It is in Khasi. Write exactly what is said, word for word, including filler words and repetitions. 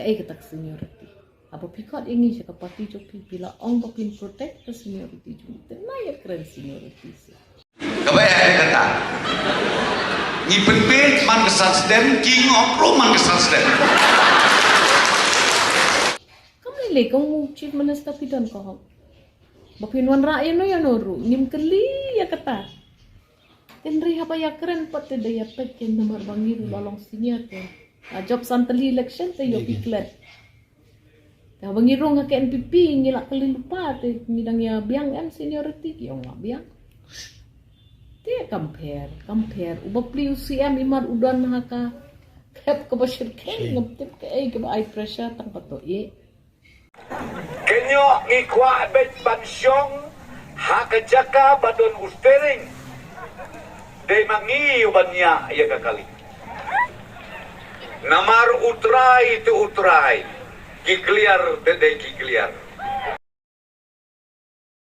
Ei kata ka seniority. Haba phi khot ïa ngi sha ka party jong phi, phi la ong ba phin protect ka seniority jong ngi. Te ma ïa kren seniority se. Kaba eh kata. Ngi pynbeit man ka san stem, ki ngop ruh man ka san stem. Kam lei lei kong u Chief Minister phi don ka hok. Ba phin wanrah ïa no ïa no ruh. Ngim kylli ïa kata. Tynrai haba ïa kren pat te da ïa peit ken namar ba ngi ruh la long senior te. A jop san tylli election te ïoh ki klet. Te haba ngi rung ha ka N P P ngi la kylli lypa te ngi dang ïa biang em seniority ki ong la biang. Te compare, compare. Uba plie u C M i mar u don ha ka khep kaba shyrkhei ngam tip kaei kaba ai pressure tang pat to i. Kein ïoh ngi kwah beit ban shong ha ka jaka ba don u steering. Dei ma ngi u ban ñiah ïa ka kali. Namar u trai te u trai. Ki kliar te dei ki kliar.